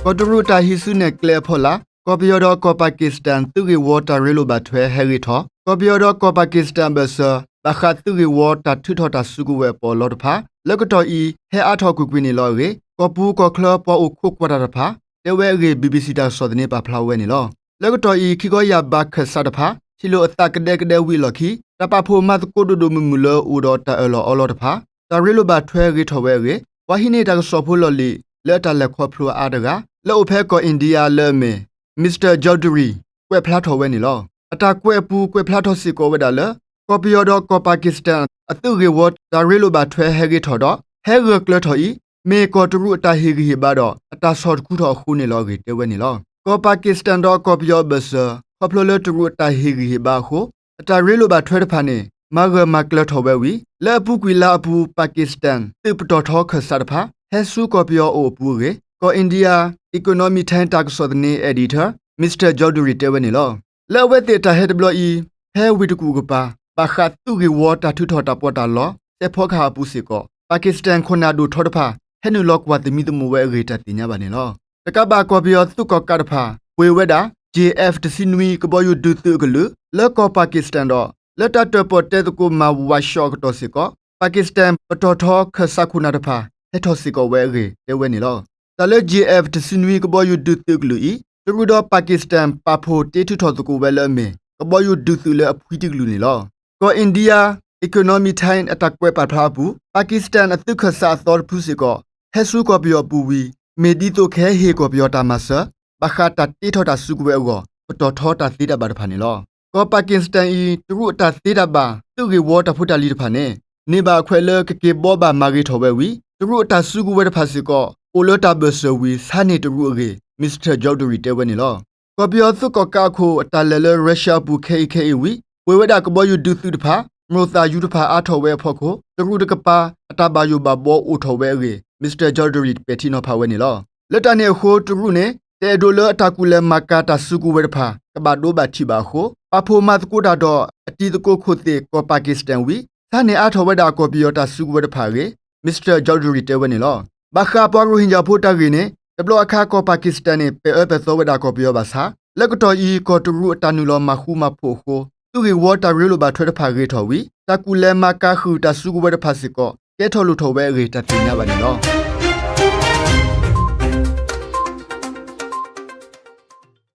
ကီၢ်တရူးအတၢ်ဟံးစုနဲၣ်ကျဲအဖီလာ် ကီၢ်ပယီၤဒီးကီၢ်ပၣ်က့ၣ်စတၣ် သုးဂ့ၢ်ဝီတၢ်ရ့လိာ်ဘၣ်ထွဲဟဲဂ့ၤထီၣ် ကီၢ်ပယီၤဒီးကီၢ်ပၣ်က့ၣ်စတၣ်အဘၢၣ်စၢၤ ဘၣ်ဃးသုးဂ့ၢ်ဝီတၢ်ထုးထီၣ်တၢ်စုကဝဲၤအပီးလီတဖၣ် လၢကတီၢ်အံၤ ဟဲအါထီၣ်ကွ့ၢ်ကွ့ၢ်န့ၣ်လီၤအဂ့ၢ် ကီၢ်ပူၤကီၢ်ချၢပှၤအိၣ်ခိးကွၢ်တၢ်တဖၣ် တဲဝဲအဂ့ၢ် ဘံၣ်ဘံၣ်စံၣ်တၢ်ကစီၣ်သန့ပာ်ဖျါဝဲန့ၣ်လီၤ. လၢကတီၢ်အံၤ ခံခီယာ်ဘးခၢၣ်စးတဖၣ် ထံၣ်လိာ်အသးကဒဲကဒဲဝံၤအလီၢ်ခံ တၢ်ပာ်ဖှိၣ်မၤသကိးဒိၣ်ဒိၣ်မုၢ်မုၢ်လၢအိၣ်ဒီးတၢ်အၢၣ်လီၤအီလီၤတဖၣ် တၢ်ရ့လိာ်ဘၣ်ထွဲဂ့ၤထီၣ်ဝဲအဂ့ၢ် ပှၤဟံးန့ၢ်တၢ်ကစီၣ်ဖိလီၢ်လံၤ လၢအတၢ်လဲၤခီဖျိအါတဂၤ လၢအိၣ်ဖဲကီၢ်အ့ၣ်ဒံယါလၢအမ့ၢ် Mister Chaudhary ကွဲးဖျါထီၣ်ဝဲန့ၣ်လီၤ. အတၢ်ကွဲးအပူၤကွဲးဖျါထီၣ်စ့ၢ်ကီးဝဲဒၣ်လၢ ကီၢ်ပယီၤဒီးကီၢ်ပၣ်က့ၣ်စတၣ် အသုးဂ့ၢ်ဝီတၢ်ရ့လိာ်ဘၣ်ထွဲဟဲဂ့ၤထီၣ်ဒီး ဟဲဂၢၢ်ကျၢၤထီၣ်အံၤ မ့ၢ်ကီၢ်တရူးအတၢ်ဟ့ၣ်ဂံၢ်ဟ့ၣ်ဘါဒီး အတၢ်ဆီၣ်တခူထီၣ်အဃိန့ၣ်လီၤအဂ့ၢ်တဲဝဲန့ၣ်လီၤ. ကီၢ်ပၣ်က့ၣ်စတၣ်ဒီးကီၢ်ပယီၤအဘၢၣ်စၢၤ ခီဖျိလၢတရူးအတၢ်ဟ့ၣ်ဂံၢ်ဟ့ၣ်ဘါအဃိ အတၢ်ရ့လိာ်ဘၣ်ထွဲတဖၣ်န့ၣ် မၤဂၢၢ်မၤကျၢၤထီၣ်ဝဲဝံၤ လၢအပူၤကွံာ်လါအပူၤ ပၣ်က့ၣ်စတၣ် သုးပတီၢ်ထီခၢၣ်စးတဖၣ် ဟဲဆူကီၢ်ပယီၤအအိၣ်အပူၤအဂ့ၢ် ကီၢ်အ့ၣ်ဒံယါ Economic Times တၢ်ကစီၣ်သန့ editor Mister Chaudhary တဲဝဲန့ၣ်လီၤ. လၢအဝဲသ့ၣ်အတၢ်ဟဲတဘျီအံၤ ဖဲဝ့ၢ်တကူၣ်ကပၤ ဘၣ်ဃးသုးဂ့ၢ်ဝီတၢ်ထုးထီၣ်တၢ်ပီးတၢ်လီ စဲးဖီကဟၣ်အပူၤစ့ၢ်ကီး ပၣ်က့ၣ်စတၣ်ခိၣ်နၢ်ဒိၣ်ထီတဖၣ် ဟဲနုာ်လီၤကွၢ်သမံသမိးဝဲအဂ့ၢ် တၢ်သ့ၣ်ညါဘၣ်န့ၣ်လီၤ. တကးဘၣ် ကီၢ်ပယီၤသုးကီၣ်ကးတဖၣ် ပှ့ၤဝဲဒၣ် J F တဆံနွံ ကဘီယူၤဒုးသုးအကလုာ် လၢကီၢ်ပၣ်က့ၣ်စတၣ်ဒီး လၢတၢ်တၢၣ်ပီၣ်တဲသကိးမၤဝးဆှီအကတီၢ်စ့ၢ်ကီး ပၣ်က့ၣ်စတၣ်ပတီၢ်ထီခၢၣ်စးခိၣ်နၢ်တဖၣ် ဟဲထီၣ်စ့ၢ်ကီးဝဲအဂ့ၢ် တဲဝဲန့ၣ်လီၤ. တၢ်လၢ J F တဆံနွံ ကဘီယူၤဒုးသုးအကလုာ်အံၤ တရူးဒီးပၣ်က့ၣ်စတၣ် ပာ်ဖှိၣ်တ့ထုးထီၣ်သကိးဝဲလၢအမ့ၢ် ကဘီယူၤဒုးသုးလၢအဖှံတကလုာ်န့ၣ်လီၤ. ကီၢ်အ့ၣ်ဒံယါ Economic Times အတၢ်ကွဲးပာ်ဖျါအပူၤ ပၣ်က့ၣ်စတၣ်အသုးခၢၣ်စးအသီတဖုစ့ၢ်ကီး ဟဲဆူကီၢ်ပယီၤအပူၤဝံၤ မ့ၢ်ဒ်သိးကဟဲဟ့ၣ်ကီၢ်ပယီၤတၢ်မၤစၢၤ ဘၣ်ဃးတၢ်တ့ထီၣ်တၢ်စုကဝဲၤအဂီၢ် ပတီၢ်ထီတၢ်သ့တၢ်ဘၣ်တဖၣ်န့ၣ်လီၤ. ကီၢ်ပၣ်က့ၣ်စတၣ်အံၤ တရူးအတၢ်သ့တၢ်ဘၣ် သုးဂ့ၢ်ဝီတၢ်ဖိတၢ်လံၤတဖၣ်န့ၣ် န့ၢ်ဘၣ်အခွဲးလၢကက့ၤဘှီဘၣ်မၤဂ့ၤထီၣ်ဝဲဝံၤ တရူးအတၢ်စုကဝဲၤတဖၣ်စ့ၢ်ကီး အိၣ်လၢတၢ်ဘၢၣ်စၢၤဝံၤ ဆါန့ၢ်တရူးအဂ့ၢ် Mister Chaudhary တဲဝဲန့ၣ်လီၤ. ကီၢ်ပယီၤသုးကီၣ်ကးအခိၣ် အတၢ်လဲၤလၢ Russia အပူၤခဲအံၤခဲအံၤဝံၤ ပှ့ၤဝဲဒၣ်ကဘီယူၤဒုးသုးတဖၣ် မိၢ်သးယူၤတဖၣ်အါထီၣ်ဝဲအဖီခိၣ် တရူးတကပၤ အတၢ်ဘၣ်ယိၣ်ဘၣ်ဘှီအိၣ်ထီၣ်ဝဲအဂ့ၢ် Mister Chaudhary ပဲာ်ထံနီၤဖးဝဲန့ၣ်လီၤ. လၢတၢ်န့ၣ်အဃိ တရူးန့ၣ် တအဲၣ်ဒိးလၢအတၢ်ကူၣ်လဲၤမၤကၤတၢ်စုကဝဲၤတဖၣ် ကဘၣ်ဒိဘၣ်ထံးဘၣ်အဃိ ပာ်ဖှိၣ်မၤသကိးတၢ်ဒီး အတံၤသကိးခိၣ်သ့ၣ်ကီၢ်ပၣ်က့ၣ်စတၣ်ဝံၤ ဆါန့ၢ်အါထီၣ်ဝဲဒၣ်ကီၢ်ပယီၤတၢ်စုကဝဲၤတဖၣ်အဂ့ၢ် Mister Chaudhary တဲဝဲန့ၣ်လီၤ. ဘၣ်ဃးပှၤရိၣ်ဟ့ၣ်ကၠၣ်ဖိတၢ်ဂ့ၢ်န့ၣ် တဘျီအခါ ကီၢ်ပၣ်က့ၣ်စတၣ်န့ၣ် ပဲာ်အၢပဲာ်သီဝဲဒၣ်ကီၢ်ပယီၤဘၣ်ဆၣ် လၢကတီၢ်အံၤ ကီၢ်တရူးအတၢ်နုာ်လီၤမၤဃူမၤဖိးအဃိ သုးဂ့ၢ်ဝီတၢ်ရ့လိာ်ဘၣ်ထွဲတဖၣ်ဂ့ၤထီၣ်ဝံၤ တၢ်ကူၣ်လဲၤမၤကၤဃုာ်တၢ်စုကဝဲၤတဖၣ်စ့ၢ်ကီး ကဲထီၣ်လိၣ်ထီၣ်ဝဲအဂ့ၢ် တၢ်သ့ၣ်ညါဘၣ်န့ၣ်လီၤ.